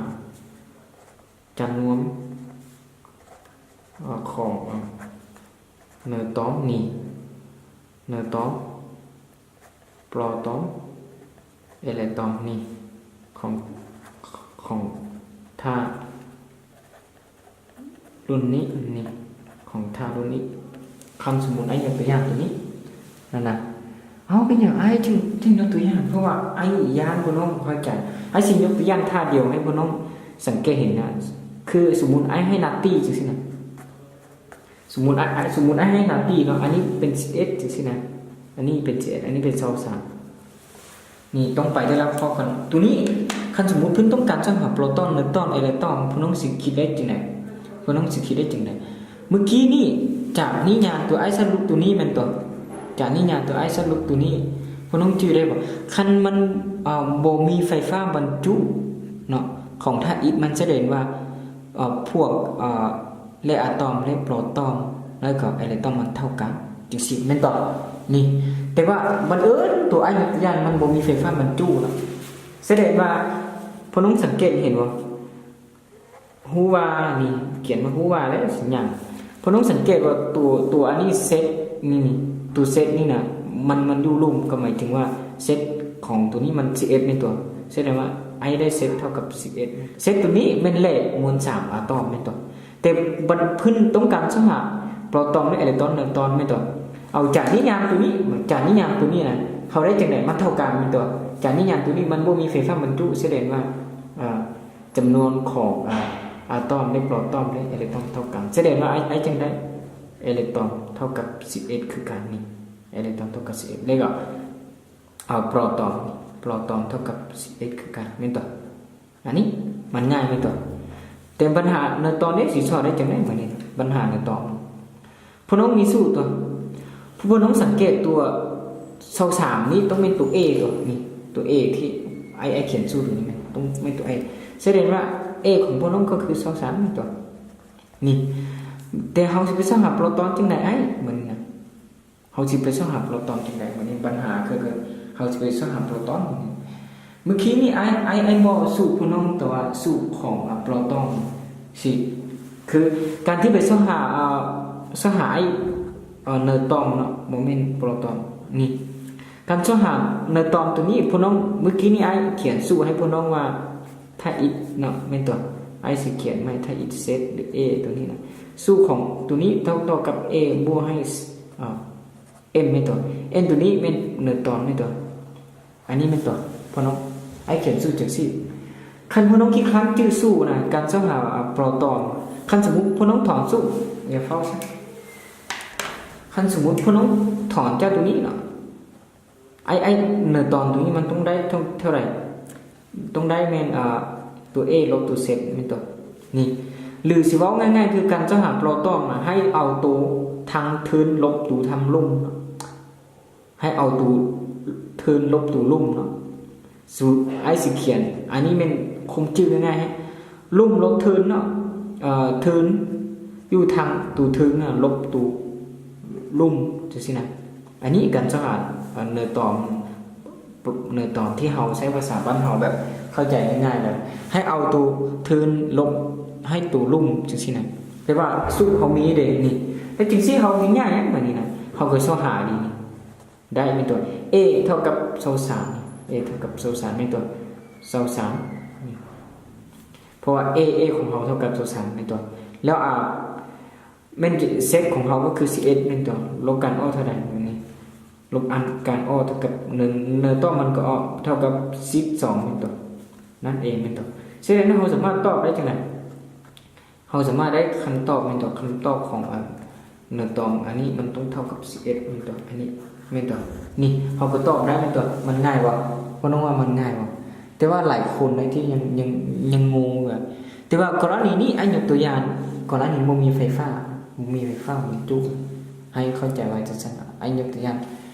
ຈຳນວນ ເອີ ຂອງ ເອີ ເນີຕອມນີ້ ເນີຕອມ ໂປຣຕອນ ເອເລັກຕຣອນນີ້ ຂອງ ຂອງທາດລຸ້ນນີ້ ນີ້ ຂອງທາດລຸ້ນນີ້. ຄັນສົມມຸດອ້າຍຍົກຕົວຢ່າງຕົວນີ້ ນັ້ນນະ ເອົ້າ ເປັນຫຍັງອ້າຍຈຶ່ງ ຈຶ່ງຍົກຕົວຢ່າງ? ເພາະວ່າອ້າຍຢ້ານພວກນ້ອງບໍ່ເຂົ້າໃຈ. ອ້າຍຊິຍົກຕົວຢ່າງທ່າດຽວໃຫ້ພວກນ້ອງສັງເກດເຫັນນະ. ຄືສົມມຸດອ້າຍໃຫ້ນັດຕີຈັ່ງຊີ້ນະ ສົມມຸດອ້າຍ ສົມມຸດອ້າຍໃຫ້ນັດຕີເນາະ ອັນນີ້ເປັນສິບເອັດຈັ່ງຊີ້ນະ ອັນນີ້ເປັນສິບເອັດ ອັນນີ້ເປັນຊາວສາມ ນີ້ຕ້ອງໄປແຕ່ລະຂໍ້ກ່ອນ. ໂຕນີ້ ຄັນສົມມຸດເພິ່ນຕ້ອງການຊອກຫາໂປຣຕອນ ເນີຕອນ ເອເລັກຕຣອນ ພວກນ້ອງຊິຄິດໄດ້ຈັ່ງໃດ? ພວກນ້ອງຊິຄິດໄດ້ຈັ່ງໃດ? ມື້ກີ້ນີ້ ຈາກນິຍາມຕົວອ້າຍສະຫຼຸບຕົວນີ້ແມ່ນຕົວະ? ຈາກນິຍາມຕົວອ້າຍສະຫຼຸບຕົວນີ້ ພວກນ້ອງຈື່ໄດ້ບໍ່? ຄັນມັນ ເອີ ບໍ່ມີໄຟຟ້າບັນຈຸເນາະ ຂອງທາດອິດ ມັນສະແດງວ່າ ເອີ ພວກ ເອີ ແລະອາຕອມ ແລະໂປຣຕອນ ແລ້ວກໍເອເລັກຕຣອນມັນເທົ່າກັນ ຈັ່ງຊີ້ແມ່ນບໍ່? ນີ້ ແຕ່ວ່າບັງເອີນຕົວອ້າຍຍົກຕົວຢ່າງມັນບໍ່ມີໄຟຟ້າບັນຈຸເນາະ ສະແດງວ່າ ພວກນ້ອງສັງເກດເຫັນບໍ່? ຮູ້ວ່າ ນີ້ ຂຽນວ່າຮູ້ວ່າ ແລະສັນຍານ. ພວກນ້ອງສັງເກດວ່າຕົວ ຕົວອັນນີ້ເຊັດນີ້ ນີ້ ຕົວເຊັດນີ້ນະ ມັນ ມັນຢູ່ລຸ່ມ ກໍໝາຍເຖິງວ່າເຊັດຂອງຕົວນີ້ມັນສິບເອັດແມ່ນຕົວະ? ສະແດງວ່າອ້າຍໄດ້ເຊັດເທົ່າກັບສິບເອັດ ເຊັດຕົວນີ້ແມ່ນແລະມວນສາມອາຕອມແມ່ນຕົວະ? ແຕ່ບັດເພິ່ນຕ້ອງການຊອກຫາໂປຣຕອນ ແລະເອເລັກຕຣອນ ເນີຕອນແມ່ນຕົວະ? ເອົາຈາກນິຍາມຕົວນີ້ ຈາກນິຍາມຕົວນີ້ນະ ເຮົາໄດ້ຈັ່ງໃດ? ມັນເທົ່າກັນແມ່ນຕົວະ? ຈາກນິຍາມຕົວນີ້ມັນບໍ່ມີໄຟຟ້າບັນຈຸ ສະແດງວ່າ ເອີ ຈຳນວນຂອງ ອາ ອາຕອມ ແລະໂປຣຕອນ ແລະເອເລັກຕຣອນເທົ່າກັນ ສະແດງວ່າອ້າຍ ອ້າຍຈຶ່ງໄດ້ເອເລັກຕຣອນເທົ່າກັບສິບເອັດຄືກັນນີ້ ເອເລັກຕຣອນເທົ່າກັບສິບເອັດ ແລ້ວກໍ ເອົາໂປຣຕອນ ໂປຣຕອນເທົ່າກັບສິບເອັດຄືກັນແມ່ນຕົວະ? ອັນນີ້ມັນງ່າຍແມ່ນຕົວະ? ແຕ່ບັນຫາເນີຕອນນີ້ຊິຊອກໄດ້ຈັ່ງໃດບັດນີ້? ບັນຫາເນີຕອນ ພວກນ້ອງມີສູດຕົວະ? ພວກນ້ອງສັງເກດຕົວຊາວສາມນີ້ຕ້ອງແມ່ນຕົວເອຕົວະ? ນີ້ຕົວເອທີ່ອ້າຍ ອ້າຍຂຽນສູດຢູ່ນີ້ແມ່ນ ຕ້ອງແມ່ນຕົວເອ ສະແດງວ່າເອຂອງພວກນ້ອງກໍຄືຊາວສາມນີ້ຕົວະ? ນີ້ ແຕ່ເຮົາຊິໄປຊອກຫາໂປຣຕອນຈັ່ງໃດອ້າຍ? ບັດນີ້ນະ ເຮົາຊິໄປຊອກຫາໂປຣຕອນຈັ່ງໃດ? ບັດນີ້ບັນຫາຄື ຄືເຮົາຊິໄປຊອກຫາໂປຣຕອນ ມື້ກີ້ນີ້ອ້າຍ ອ້າຍ ອ້າຍບອກສູດພວກນ້ອງ ແຕ່ວ່າສູດຂອງ ອາ ໂປຣຕອນ ຊິ ຄືການທີ່ໄປຊອກຫາ ອາ ຊອກຫາ ອາ ເນີຕອມເນາະ ບໍ່ແມ່ນໂປຣຕອນ ນີ້ ການຊອກຫາເນີຕອມໂຕນີ້ ພວກນ້ອງ ມື້ກີ້ນີ້ອ້າຍຂຽນສູດໃຫ້ພວກນ້ອງວ່າ ທາດອິດເນາະ ແມ່ນຕົວະ? ອ້າຍຊິຂຽນໃໝ່ ທາດອິດເຊັດ ຫຼື ເອ ໂຕນີ້ນະ ສູດຂອງໂຕນີ້ເທົ່າຕໍ່ກັບເອບວກໃຫ້ ເອີ ເອັມ ແມ່ນຕົວະ? ເອັມໂຕນີ້ແມ່ນເນີຕອນແມ່ນຕົວະ? ອັນນີ້ແມ່ນຕົວະ ພວກນ້ອງ ອ້າຍຂຽນສູດຈັ່ງຊີ້. ຄັນພວກນ້ອງຂີ້ຄ້ານຈື່ສູນະ ການຊອກຫາໂປຣຕອນ, ຄັນສົມມຸດພວກນ້ອງຖອນສູ, ຢ່າຟ້າວຊະ, ຄັນສົມມຸດພວກນ້ອງຖອນຈາກຕົງນີ້ເນາະ, ໄອ້ ໄອ້ເນີຕອນຕົງນີ້ມັນຕ້ອງໄດ້ເທົ່າ ເທົ່າໃດ? ຕ້ອງໄດ້ແມ່ນ ອາ ຕົວ A ລົບຕົວ Z ແມ່ນຕົວະ? ນີ້ ຫຼືຊິເວົ້າງ່າຍໆ ຄືການຊອກຫາໂປຣຕອນນະ ໃຫ້ເອົາໂຕທາງເທິນລົບໂຕທາງລຸ່ມເນາະ, ໃຫ້ເອົາໂຕເທິນລົບໂຕລຸ່ມເນາະ. ສູດ ອ້າຍຊິຂຽນ ອັນນີ້ແມ່ນຄົງຈື່ງ່າຍໆ ລຸ່ມລົບເທິນເນາະ, ເອີ ເທິນຢູ່ທາງໂຕເທິງນະ ລົບໂຕລຸ່ມ ຈັ່ງຊີ້ນະ. ອັນນີ້ການສະຫຼາດ ເອີ ເນີຕອນ ເນີຕອນທີ່ເຮົາໃຊ້ພາສາບ້ານເຮົາແບບເຂົ້າໃຈງ່າຍໆ ແບບໃຫ້ເອົາໂຕເທິນລົບໃຫ້ໂຕລຸ່ມ ຈັ່ງຊີ້ນະ. ແຕ່ວ່າສູດເຮົາມີເດ້ນີ້, ແຕ່ຈັ່ງຊີ້ເຮົາງ່າຍໆ ຫຍັງບາດນີ້ນະ, ເຮົາກໍຊອກຫາດີນີ້ ໄດ້ແມ່ນຕົວະ A ເທົ່າກັບຊາວສາມ, A ເທົ່າກັບຊາວສາມແມ່ນຕົວະ ຊາວສາມນີ້, ເພາະວ່າ A A ຂອງເຮົາເທົ່າກັບຊາວສາມແມ່ນຕົວະ. ແລ້ວ ອາ ແມ່ນ Z ຂອງເຮົາກໍຄືສິບເອັດແມ່ນຕົວະ, ລົບກັນອອກເທົ່າໃດ? ນີ້ ລົບອັນກັນອອກເທົ່າກັບ ເນີ ເນີຕອນມັນກໍອອກເທົ່າກັບສິບສອງແມ່ນຕົວະ, ນັ້ນເອງແມ່ນຕົວະ. ສະນັ້ນເຮົາສາມາດຕອບໄດ້ຈັ່ງໃດ? ເຮົາສາມາດໄດ້ຄຳຕອບແມ່ນຕົວະ, ຄຳຕອບຂອງ ອາ ເນີຕອນອັນນີ້ມັນຕ້ອງເທົ່າກັບສິບເອັດແມ່ນຕົວະ, ອັນນີ້ແມ່ນຕົວະ. ນີ້ເຮົາກໍຕອບໄດ້ແມ່ນຕົວະ, ມັນງ່າຍບໍ່? ພວກນ້ອງວ່າມັນງ່າຍບໍ່? ແຕ່ວ່າຫຼາຍຄົນໃນທີ່ຍັງ ຍັງ ຍັງງົງຢູ່. ແຕ່ວ່າກໍລະນີນີ້ ອ້າຍຍົກຕົວຢ່າງ, ກໍລະນີບໍ່ມີໄຟຟ້າ, ບໍ່ມີໄຟຟ້າບັນຈຸ, ໃຫ້ເຂົ້າໃຈວ່າຈັ່ງຊັ້ນ. ອ້າຍຍົກຕົວຢ່າງ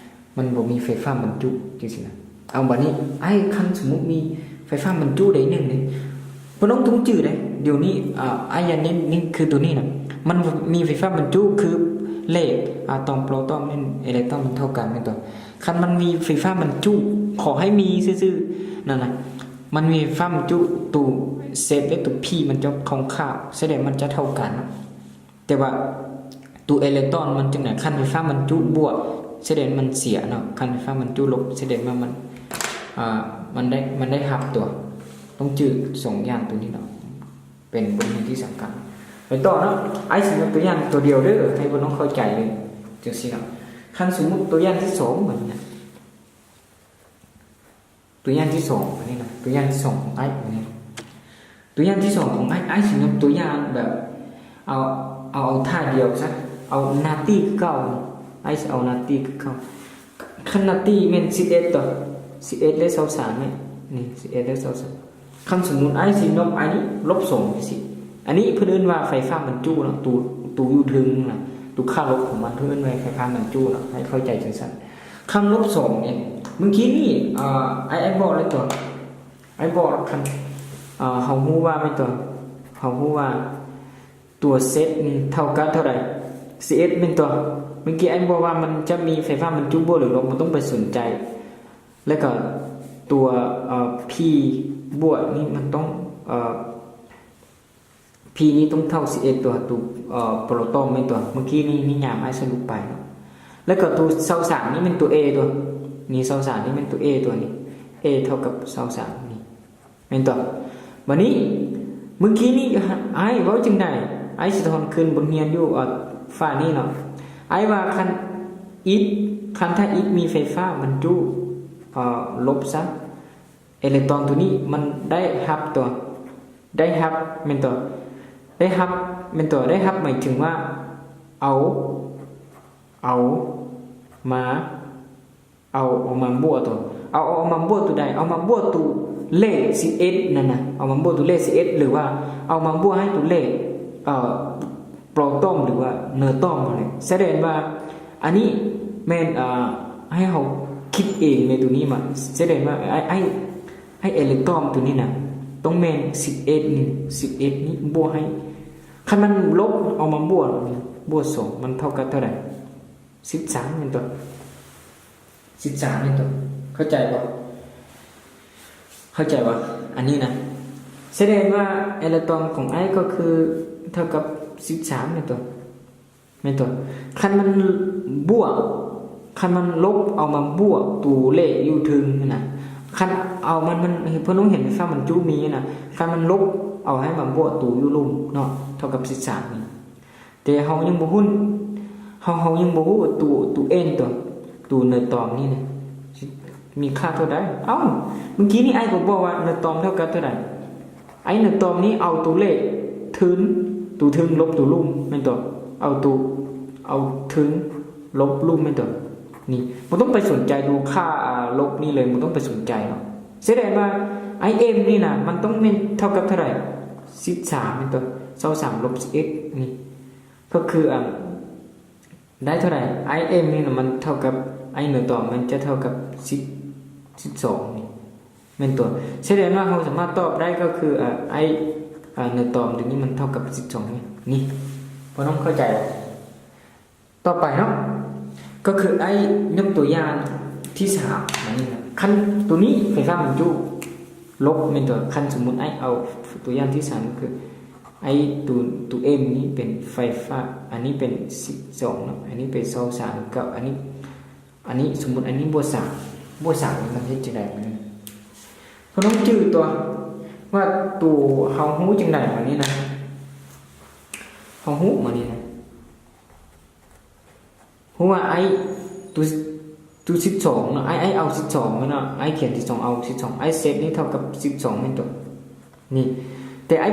ມັນບໍ່ມີໄຟຟ້າບັນຈຸ ຈັ່ງຊີ້ນະ. ເອົາ ບາດນີ້ ອ້າຍ ຄັນສົມມຸດມີໄຟຟ້າບັນຈຸໄດ້ໜຶ່ງເດ້, ພວກນ້ອງຕ້ອງຈື່ເດ້. ດຽວນີ້ ອາ ອ້າຍຢາກເນັ້ນ ນີ້ຄືຕົວນີ້ນະ, ມັນມີໄຟຟ້າບັນຈຸຄືເລກ ອາຕອມ ໂປຣຕອນ ແມ່ນ ເອເລັກຕອນ ມັນເທົ່າກັນແມ່ນຕົວະ. ຄັນມັນມີໄຟຟ້າບັນຈຸ ຂໍໃຫ້ມີຊື່ໆ ນັ້ນນະ, ມັນມີໄຟຟ້າບັນຈຸ ໂຕ Z ແລະ ໂຕ P ມັນຈະຂ້ອງຂ້າງ, ສະແດງມັນຈະເທົ່າກັນເນາະ. ແຕ່ວ່າໂຕເອເລັກຕອນມັນຈັ່ງໃດ? ຄັນໄຟຟ້າບັນຈຸບວກ ສະແດງມັນເສຍເນາະ, ຄັນໄຟຟ້າບັນຈຸລົບ ສະແດງວ່າມັນ ອາ ມັນໄດ້ ມັນໄດ້ຮັບຕົວະ. ຕ້ອງຈື່ສອງຢ່າງໂຕນີ້ເນາະ, ເປັນບົດຮຽນທີ່ສຳຄັນ. ໄປຕໍ່ເນາະ, ອ້າຍຊິຍົກຕົວຢ່າງຕົວດຽວເດີ ໃຫ້ພວກນ້ອງເຂົ້າໃຈເລີຍ ຈັ່ງຊີ້ເນາະ. ຄັນສົມມຸດຕົວຢ່າງທີສອງ ບາດນີ້ນະ ຕົວຢ່າງທີສອງ ອັນນີ້ນະ ຕົວຢ່າງທີສອງຂອງອ້າຍ ອັນນີ້ ຕົວຢ່າງທີສອງຂອງອ້າຍ ອ້າຍຊິຍົກຕົວຢ່າງແບບ ເອົາ ເອົາ ເອົາທ່າດຽວຊະ, ເອົາໜ້າຕີຄືເກົ່າ, ອ້າຍຊິເອົາໜ້າຕີຄືເກົ່າ. ຄັນໜ້າຕີແມ່ນສິບເອັດຕົວະ, ສິບເອັດ ແລະ ຊາວສາມນີ້ ນີ້ ສິບເອັດ ແລະ ຊາວສາມ. ຄັນສົມມຸດອ້າຍຊິຍົກອັນນີ້ລົບສອງຈັ່ງຊີ້, ອັນນີ້ເພິ່ນເອີ້ນວ່າໄຟຟ້າບັນຈຸເນາະ, ໂຕ ໂຕຢູ່ເທິງນະ, ໂຕຄ່າລົບຂອງມັນ ເພິ່ນເອີ້ນວ່າໄຟຟ້າບັນຈຸເນາະ, ໃຫ້ເຂົ້າໃຈຈັ່ງຊັ້ນ. ຄັນລົບສອງນີ້ ມື້ກີ້ນີ້ ເອີ ອ້າຍ ອ້າຍບອກແລ້ວຕົວະ, ອ້າຍບອກ ຄັນ ເອີ ເຮົາຮູ້ວ່າແມ່ນຕົວະ, ເຮົາຮູ້ວ່າຕົວ Z ນີ້ເທົ່າກັບເທົ່າໃດ? ສິບເອັດ ແມ່ນຕົວະ. ມື້ກີ້ອ້າຍບອກວ່າມັນຈະມີໄຟຟ້າບັນຈຸບວກ ຫຼື ລົບ, ບໍ່ຕ້ອງໄປສົນໃຈ. ແລ້ວກໍຕົວ ເອີ P ບວກນີ້ມັນຕ້ອງ ເອີ P ນີ້ຕ້ອງເທົ່າສິບເອັດຕົວະ, ໂຕ ເອີ ໂປຣຕອນແມ່ນຕົວະ. ມື້ກີ້ນີ້ນິຍາມອ້າຍສະຫຼຸບໄປເນາະ. ແລ້ວກໍໂຕຊາວສາມນີ້ແມ່ນຕົວ A ຕົວະ, ນີ້ຊາວສາມນີ້ແມ່ນຕົວ A ຕົວະ, ນີ້ A ເທົ່າກັບຊາວສາມນີ້ ແມ່ນຕົວະ. ບາດນີ້ ມື້ກີ້ນີ້ອ້າຍເວົ້າຈັ່ງໃດ? ອ້າຍສະທ້ອນຄືນບົດຮຽນຢູ່ ເອີ ຝານີ້ເນາະ. ອ້າຍວ່າຄັນອິດ ຄັນຖ້າອິດມີໄຟຟ້າບັນຈຸ ເອີ ລົບຊະ ເອເລັກຕອນໂຕນີ້ມັນໄດ້ຮັບຕົວະ, ໄດ້ຮັບແມ່ນຕົວະ, ໄດ້ຮັບແມ່ນຕົວະ, ໄດ້ຮັບໝາຍເຖິງວ່າເອົາ ເອົາມາ ເອົາ ເອົາມາບວກຕົວະ, ເອົາ ເອົາມາບວກໂຕໃດ? ເອົາມາບວກໂຕເລກສິບເອັດນັ້ນນະ, ເອົາມາບວກໂຕເລກສິບເອັດ ຫຼືວ່າເອົາມາບວກໃຫ້ໂຕເລກ ເອີ ໂປຣຕອນ ຫຼືວ່າເນີຕອນຫັ້ນແຫຼະ. ສະແດງວ່າອັນນີ້ແມ່ນ ເອີ ໃຫ້ເຮົາຄິດເອງແມ່ນໂຕນີ້ມາ, ສະແດງວ່າໄອ້ ໄອ້ ໄອ້ເອເລັກຕອນໂຕນີ້ນະ ຕ້ອງແມ່ນສິບເອັດນີ້, ສິບເອັດນີ້ບວກໃຫ້ ຄັນມັນລົບ ເອົາມາບວກ ບວກສອງ ມັນເທົ່າກັບເທົ່າໃດ? ສິບສາມແມ່ນຕົວະ, ສິບສາມແມ່ນຕົວະ. ເຂົ້າໃຈບໍ່? ເຂົ້າໃຈບໍ່? ອັນນີ້ນະ ສະແດງວ່າເອເລັກຕອນຂອງອ້າຍກໍຄືເທົ່າກັບສິບສາມແມ່ນຕົວະ, ແມ່ນຕົວະ. ຄັນມັນບວກ ຄັນມັນລົບ ເອົາມາບວກໂຕເລກຢູ່ເທິງຫັ້ນນະ, ຄັນເອົາມັນ ມັນ ເພິ່ນຕ້ອງເຫັນໄຟຟ້າບັນຈຸມີນະ, ຄັນມັນລົບ ເອົາໃຫ້ມາບວກໂຕຢູ່ລຸ່ມເນາະ ເທົ່າກັບສິບສາມນີ້. ແຕ່ເຮົາຍັງບໍ່ຮູ້ ເຮົາ ເຮົາຍັງບໍ່ຮູ້ວ່າໂຕ ໂຕ N ຕົວະ ໂຕເນີຕອນນີ້ນະ ມີຄ່າເທົ່າໃດ. ເອົ້າ ມື້ກີ້ນີ້ອ້າຍກໍບອກວ່າເນີຕອນເທົ່າກັບເທົ່າໃດ? ໄອເນີຕອມນີ້ເອົາຕົວເລກເທິງ ຕົວເທິງລົບຕົວລຸ່ມແມ່ນຕົວະ ເອົາຕົວ ເອົາເທິງລົບລຸ່ມແມ່ນຕົວະ ນີ້ບໍ່ຕ້ອງໄປສົນໃຈຕົວຄ່າ ອາ ລົບນີ້ເລີຍ ບໍ່ຕ້ອງໄປສົນໃຈເນາະ. ສະແດງວ່າໄອເອັມນີ້ນະ ມັນຕ້ອງແມ່ນເທົ່າກັບເທົ່າໃດ? ສິບສາມແມ່ນຕົວະ ຊາວສາມລົບສິບເອັດນີ້ ກໍຄື ອາ ໄດ້ເທົ່າໃດ? ໄອເອັມນີ້ນະ ມັນເທົ່າກັບ ໄອເນີຕອມມັນຈະເທົ່າກັບສິບ ສິບສອງນີ້ ແມ່ນຕົວະ. ສະແດງວ່າເຮົາສາມາດຕອບໄດ້ກໍຄື ອາ ໄອ ອາ ເນີຕອມຕົວນີ້ມັນເທົ່າກັບສິບສອງນີ້ ນີ້ ພໍ່ນ້ອງເຂົ້າໃຈບໍ່? ຕໍ່ໄປເນາະ ກໍຄືໄອຍົກຕົວຢ່າງທີສາມມານີ້ນະ ຄັນຕົວນີ້ໄຟຟ້າບັນຈຸລົບແມ່ນຕົວະ ຄັນສົມມຸດໄອເອົາຕົວຢ່າງທີສາມ ກໍຄື ໄອຕົວ ຕົວເອັມນີ້ເປັນໄຟຟ້າ ອັນນີ້ເປັນສິບສອງເນາະ ອັນນີ້ເປັນຊາວສາມ ກັບອັນນີ້ ອັນນີ້ສົມມຸດອັນນີ້ບວກສາມ ບວກສາມນີ້ມັນເຮັດຈັ່ງໃດ? ພໍ່ນ້ອງຈື່ຕົວະ ວ່າຕົວເຮົາຮູ້ຈັ່ງໃດມານີ້ນະ ເຮົາຮູ້ມານີ້ນະ ຮູ້ວ່າໄອ ຕົວ ຕົວສິບສອງເນາະ ໄອ ໄອເອົາສິບສອງແມ່ນເນາະ ໄອຂຽນສິບສອງ ເອົາສິບສອງ ໄອເຊັດນີ້ເທົ່າກັບສິບສອງແມ່ນຕົວະ ນີ້ ແຕ່ໄອ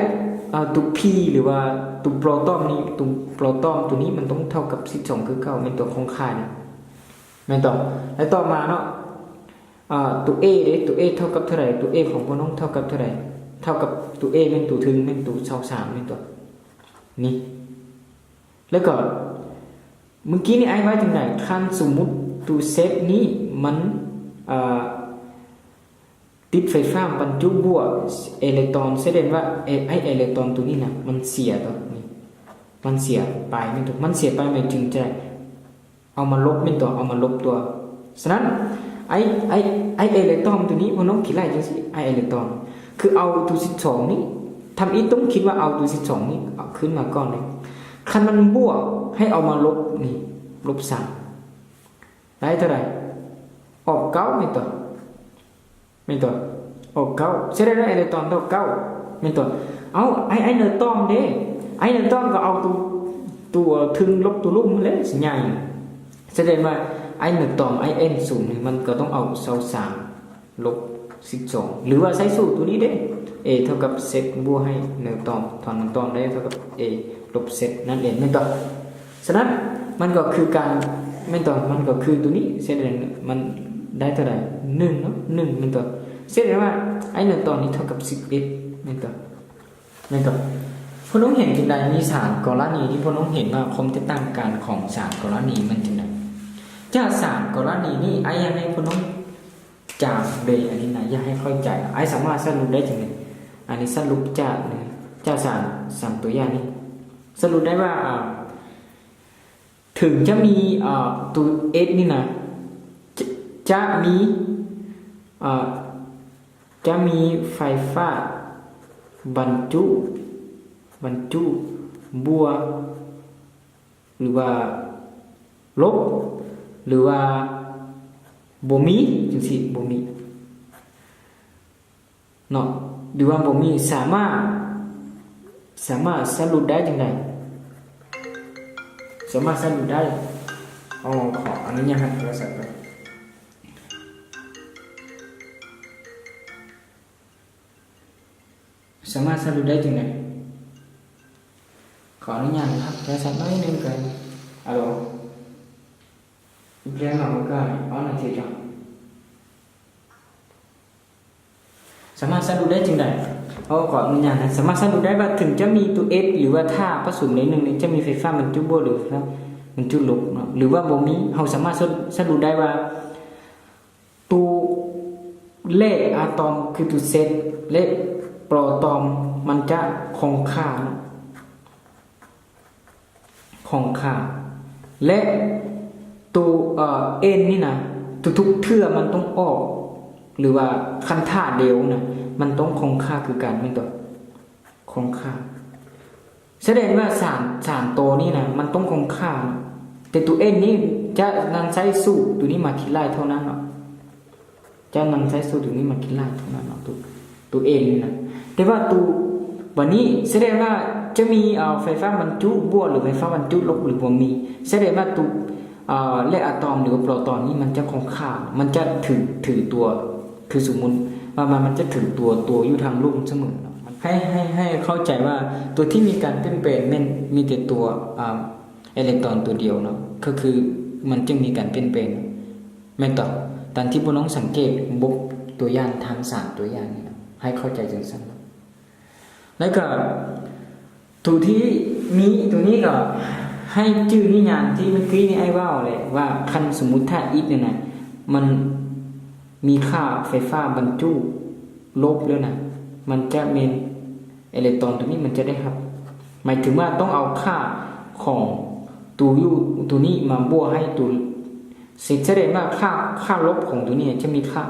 ເອີ ຕົວພີ ຫຼືວ່າຕົວໂປຣຕອນນີ້ ຕົວໂປຣຕອນຕົວນີ້ມັນຕ້ອງເທົ່າກັບສິບສອງຄືເກົ່າ ແມ່ນຕົວະ ຄ່ອງຄ່ານີ້ ແມ່ນຕົວະ. ແລະຕໍ່ມາເນາະ ອາ ຕົວເອເດ້ ຕົວເອເທົ່າກັບເທົ່າໃດ? ຕົວເອຂອງພວກນ້ອງເທົ່າກັບເທົ່າໃດ? ເທົ່າກັບຕົວເອແມ່ນຕົວເທິງ ແມ່ນຕົວຊາວສາມແມ່ນຕົວະ ນີ້ ແລ້ວກໍ ມື້ກີ້ນີ້ອ້າຍວ່າຈັ່ງໃດ? ຄັນສົມມຸດຕົວເຊັດນີ້ມັນ ເອີ ຕິດໄຟຟ້າບັນຈຸບວກເອເລັກຕຣອນ ສະແດງວ່າ ເອ ໄອເອເລັກຕຣອນຕົວນີ້ນະ ມັນເສຍຕົວະ ນີ້ ມັນເສຍໄປແມ່ນຕົວະ ມັນເສຍໄປໝາຍເຖິງຈະເອົາມາລົບແມ່ນຕົວະ ເອົາມາລົບຕົວະ. ສະນັ້ນ ໄອ ໄອ ໄອເອເລັກຕຣອນຕົວນີ້ ພວກນ້ອງຄິດໄລ່ຈັ່ງຊີ້ ໄອເອເລັກຕຣອນ ຄືເອົາຕົວສິບສອງນີ້ ທຳອິດຕ້ອງຄິດວ່າເອົາຕົວສິບສອງນີ້ເອົາຂຶ້ນມາກ່ອນເລີຍ ຄັນມັນບວກໃຫ້ເອົາມາລົບນີ້ ລົບສາມ ໄດ້ເທົ່າໃດ? ອອກເກົ້າແມ່ນຕົວະ ແມ່ນຕົວະ ອອກເກົ້າ ສະແດງວ່າເອເລັກຕຣອນເທົ່າເກົ້າແມ່ນຕົວະ. ເອົ້າ ໄອ ໄອເນີຕອມເດ້ ໄອເນີຕອມກໍເອົາຕົວ ຕົວເທິງລົບຕົວລຸ່ມຫັ້ນແຫຼະ ຊິງ່າຍ ສະແດງວ່າໄອເນີຕອມ ໄອເອັນສູງນີ້ ມັນກໍຕ້ອງເອົາຊາວສາມ ລົບສິບສອງ ຫຼືວ່າໃຊ້ສູດຕົວນີ້ເດ້ ເອເທົ່າກັບເຊັດບວກໃຫ້ເນີຕອມ ຖອນເນີຕອມໄດ້ເທົ່າກັບເອລົບເຊັດນັ້ນເອງແມ່ນຕົວະ. ສະນັ້ນມັນກໍຄືການ ແມ່ນຕົວະ ມັນກໍຄືຕົວນີ້ ສະແດງມັນໄດ້ເທົ່າໃດ? ໜຶ່ງເນາະ ໜຶ່ງແມ່ນຕົວະ ສະແດງວ່າໄອເນີຕອມນີ້ເທົ່າກັບສິບເອັດແມ່ນຕົວະ ແມ່ນຕົວະ. ພວກນ້ອງເຫັນຈັ່ງໃດ? ມີສາມກໍລະນີທີ່ພວກນ້ອງເຫັນວ່າຄວາມແຕກຕ່າງກັນຂອງສາມກໍລະນີມັນຈັ່ງໃດ? ຈາກສາມກໍລະນີນີ້ ອ້າຍຢາກໃຫ້ພວກນ້ອງ ຈາກເລີຍ ອັນນີ້ນະ ຢາກໃຫ້ເຂົ້າໃຈ ອ້າຍສາມາດສະຫຼຸບໄດ້ຈັ່ງໃດ? ອັນນີ້ສະຫຼຸບຈາກ ຈາກສາມ ສາມຕົວຢ່າງນີ້ ສະຫຼຸບໄດ້ວ່າ ອາ ເຖິງຈະມີ ອາ ຕົວເອັດນີ້ນະ ຈະ ຈະມີ ອາ ຈະມີໄຟຟ້າບັນຈຸ ບັນຈຸບວກ ຫຼືວ່າລົບ ຫຼືວ່າບໍ່ມີ ຈັ່ງຊີ້ ບໍ່ມີເນາະ ຫຼືວ່າບໍ່ມີ ສາມາດ ສາມາດສະຫຼຸບໄດ້ຈັ່ງໃດ? ສາມາດສະຫຼຸບໄດ້ ອໍ ຂໍອະນຸຍາດຮັບໂທລະສັບກ່ອນ. ສາມາດສະຫຼຸບໄດ້ຈັ່ງໃດ? ຂໍອະນຸຍາດຮັບໂທລະສັບໜ້ອຍໜຶ່ງກ່ອນ. ອາໂລ ເພງເຮົາກໍອອນນະທີຈະ ສາມາດສະຫຼຸບໄດ້ຈັ່ງໃດ? ໂອ້ ຂໍອະນຸຍາດນະ ສາມາດສະຫຼຸບໄດ້ວ່າ ເຖິງຈະມີຕົວເອັດ ຫຼືວ່າຖ້າປະສົມໃນໜຶ່ງນີ້ ຈະມີໄຟຟ້າບັນຈຸບວກ ຫຼືວ່າບັນຈຸລົບເນາະ ຫຼືວ່າບໍ່ມີ ເຮົາສາມາດສະຫຼຸບໄດ້ວ່າ ຕົວແລກອາຕອມຄືຕົວເຊັດ ແລະ ໂປຣຕອນ ມັນຈະຄ່ອງຄ່າ ຄ່ອງຄ່າ ແລະ ຕົວ ເອີ ເອັນນີ້ນະ ທຸກໆເທື່ອມັນຕ້ອງອອກ ຫຼືວ່າຄັນຖ້າດຽວນະ ມັນຕ້ອງຄ່ອງຄ່າຄືກັນແມ່ນຕົວະ. ຄ່ອງຄ່າ ສະແດງວ່າສາມ ສາມໂຕນີ້ນະ ມັນຕ້ອງຄ່ອງຄ່າ ແຕ່ຕົວເອັນນີ້ຈະນຳໃຊ້ສູດຕົວນີ້ມາຄິດໄລ່ເທົ່ານັ້ນເນາະ ຈະນຳໃຊ້ສູດຕົວນີ້ມາຄິດໄລ່ເທົ່ານັ້ນເນາະ ຕົວ ຕົວເອັນນີ້ນະ. ແຕ່ວ່າຕົວ ບາດນີ້ສະແດງວ່າຈະມີ ເອີ ໄຟຟ້າບັນຈຸບວກ ຫຼືໄຟຟ້າບັນຈຸລົບ ຫຼືບໍ່ມີ ສະແດງວ່າຕົວ ເອີ ແລະ ອາຕອມ ຫຼືວ່າໂປຣຕອນນີ້ ມັນຈະຄ່ອງຄ່າ ມັນຈະຖື ຖືຕົວ ຄືສົມມຸດວ່າ ມັນ ມັນຈະຖືຕົວ ຕົວຢູ່ທາງລຸ່ມສະເໝີເນາະ ມັນ ໃຫ້ ໃຫ້ ໃຫ້ເຂົ້າໃຈວ່າຕົວທີ່ມີການປ່ຽນແປງແມ່ນມີແຕ່ຕົວ ອາ ເອເລັກຕຣອນຕົວດຽວເນາະ ກໍຄືມັນຈຶ່ງມີການປ່ຽນແປງ ແມ່ນຕອນ ຕາມທີ່ພວກນ້ອງສັງເກດບົດຕົວຢ່າງທັງສາມຕົວຢ່າງນີ້ເນາະ ໃຫ້ເຂົ້າໃຈຈັ່ງຊັ້ນເນາະ. ແລ້ວກໍຕົວທີ່ມີຕົວນີ້ກໍໃຫ້ຈື່ນິຍາມທີ່ເມື່ອກີ້ນີ້ອ້າຍເວົ້າແຫຼະວ່າ ຄັນສົມມຸດຖ້າອິດນີ້ນະ ມັນມີຄ່າໄຟຟ້າບັນຈຸລົບແລ້ວນະ ມັນຈະແມ່ນ ເອເລັກຕຣອນຕົວນີ້ມັນຈະໄດ້ຮັບ ໝາຍເຖິງວ່າຕ້ອງເອົາຄ່າຂອງຕົວຢູ່ຕົວນີ້ມາບວກໃຫ້ຕົວ ຊິສະແດງວ່າຄ່າ ຄ່າລົບຂອງຕົວນີ້ຈະມີຄ່າ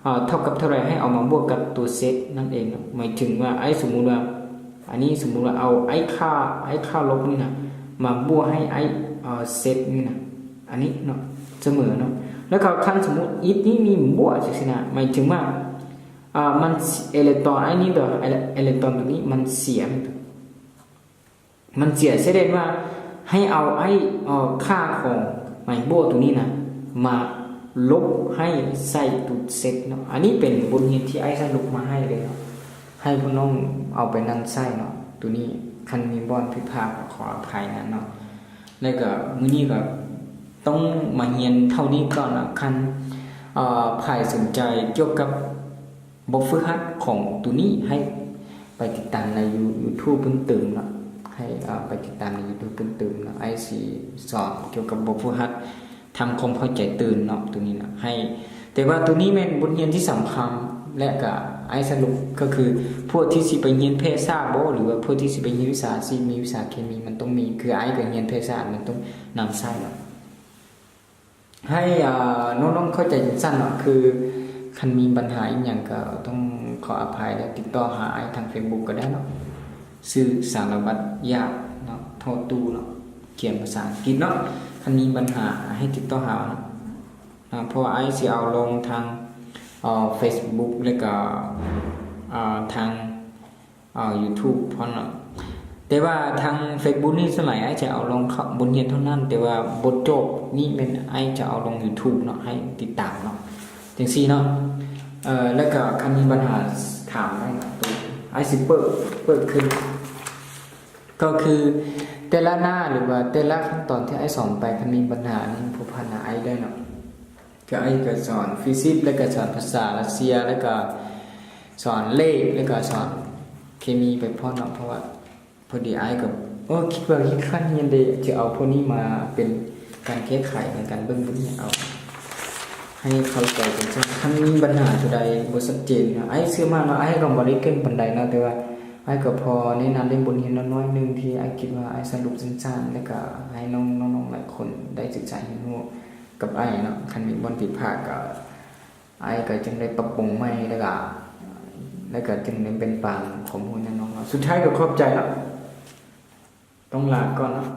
ເອີ ເທົ່າກັບເທົ່າໃດ ໃຫ້ເອົາມາບວກກັບຕົວເຊັດນັ້ນເອງເນາະ. ໝາຍເຖິງວ່າ ອ້າຍສົມມຸດວ່າ ອັນນີ້ສົມມຸດວ່າເອົາໄອ້ຄ່າ ໄອ້ຄ່າລົບນີ້ນະ ມາບວກໃຫ້ໄອ້ ເອີ ເຊັດນີ້ນະ ອັນນີ້ເນາະ ສະເໝີເນາະ. ແລ້ວກໍຄັນສົມມຸດອິດນີ້ມີບວກຈັ່ງຊີ້ນະ ໝາຍເຖິງວ່າ ເອີ ມັນ ເອເລັກຕຣອນໄອ້ນີ້ຕົວະ ເອເລັກ ເອເລັກຕຣອນຕົວນີ້ມັນເສຍ ມັນເສຍ ສະແດງວ່າໃຫ້ເອົາໄອ້ ເອີ ຄ່າຂອງໄມ້ບວກຕົວນີ້ນະ ມາລົບໃຫ້ໃສ່ຕົວເຊັດເນາະ. ອັນນີ້ເປັນບົດຮຽນທີ່ອ້າຍສະຫຼຸບມາໃຫ້ເລີຍເນາະ ໃຫ້ພວກນ້ອງເອົາໄປນຳໃຊ້ເນາະ. ຕົວນີ້ຄັນມີບ່ອນຜິດພາດກໍຂໍອະໄພນຳເນາະ. ແລ້ວກໍມື້ນີ້ກໍຕ້ອງມາຮຽນເທົ່ານີ້ກ່ອນນະ. ຄັນ ເອີ ໃຜສົນໃຈກ່ຽວກັບ ບົດຝຶກຫັດຂອງໂຕນີ້ໃຫ້ໄປຕິດຕາມໃນຢູ YouTube ເພີ່ມເຕີມເນາະ ໃຫ້ ເອີ ໄປຕິດຕາມໃນ YouTube ເພີ່ມເຕີມເນາະ. ອ້າຍຊິສອນກ່ຽວກັບບົດຝຶກຫັດທຳຄວາມເຂົ້າໃຈຕື່ມເນາະ ໂຕນີ້ນະ ໃຫ້ ແຕ່ວ່າໂຕນີ້ແມ່ນບົດຮຽນທີ່ສຳຄັນ ແລະກະອ້າຍສະຫຼຸບກໍຄື ພວກທີ່ຊິໄປຮຽນແພດສາດບໍ ຫຼືວ່າພວກທີ່ຊິໄປຮຽນວິຊາຊີບ ມີວິຊາເຄມີ ມັນຕ້ອງມີ ຄືອ້າຍກໍຮຽນແພດສາດ ມັນຕ້ອງນຳໃຊ້ເນາະ. ໃຫ້ ເອີ ນ້ອງໆເຂົ້າໃຈຈັ່ງຊັ້ນເນາະ ຄືຄັນມີບັນຫາອີ່ຫຍັງກໍຕ້ອງຂໍອະໄພ ແລະຕິດຕໍ່ຫາອ້າຍທາງ Facebook ກໍໄດ້ເນາະ ຊື່ສາລະວັດຢາກເນາະ ທໍຕູ້ເນາະ ຂຽນພາສາອັງກິດເນາະ. ຄັນມີບັນຫາໃຫ້ຕິດຕໍ່ຫາເນາະ ເພາະວ່າອ້າຍຊິເອົາລົງທາງ ເອີ Facebook ແລະກໍ ເອີ ທາງ ເອີ YouTube ພ້ອມເນາະ. ແຕ່ວ່າທາງ Facebook ນີ້ສ່ວນຫຼາຍອ້າຍຈະເອົາລົງເຂົ້າບົດຮຽນເທົ່ານັ້ນ ແຕ່ວ່າບົດຈົບນີ້ແມ່ນອ້າຍຈະເອົາລົງ YouTube ເນາະ ໃຫ້ຕິດຕາມເນາະ ຈັ່ງຊີ້ເນາະ. ເອີ ແລ້ວກໍຄັນມີບັນຫາຖາມໄດ້ເນາະ ອ້າຍຊິເປີດ ເປີດຂຶ້ນ ກໍຄືແຕ່ລະໜ້າ ຫຼືວ່າແຕ່ລະຂັ້ນຕອນທີ່ອ້າຍສອນໄປ ຄັນມີບັນຫານີ້ ພົບຫາອ້າຍໄດ້ເນາະ. ກໍອ້າຍກໍສອນຟີຊິກ ແລ້ວກໍສອນພາສາຣັດເຊຍ ແລ້ວກໍສອນເລກ ແລ້ວກໍສອນເຄມີໄປພ້ອມເນາະ. ເພາະວ່າພໍດີອ້າຍກໍ ໂອ້ ຄິດວ່າຂີ້ຄ້ານຮຽນເດ ຈະເອົາພວກນີ້ມາເປັນການແກ້ໄຂໃນການເບິ່ງບົດຮຽນ ເອົາໃຫ້ເຂົ້າໃຈກັນ. ຄັນມີບັນຫາຕົວໃດບໍ່ຊັດເຈນເນາະ ອ້າຍເຊື່ອໝັ້ນວ່າອ້າຍກໍບໍ່ໄດ້ເກັ່ງປານໃດເນາະ ແຕ່ວ່າອ້າຍກໍພໍແນະນຳເລື່ອງບົດຮຽນນ້ອຍໆໜຶ່ງ ທີ່ອ້າຍຄິດວ່າອ້າຍສະຫຼຸບສັ້ນໆ ແລ້ວກໍໃຫ້ນ້ອງໆຫຼາຍຄົນໄດ້ສຶກສາຮຽນຮູ້ ກັບອ້າຍເນາະ. ຄັນມີບ່ອນຜິດພາດກໍ ອ້າຍກໍຈຶ່ງໄດ້ປັບປຸງໃໝ່ ແລ້ວກໍ ແລ້ວກໍຈຶ່ງໄດ້ແບ່ງປັນຂໍ້ມູນໃຫ້ນ້ອງເນາະ. ສຸດທ້າຍກໍຂອບໃຈເນາະ ຕ້ອງລາກ່ອນເນາະ.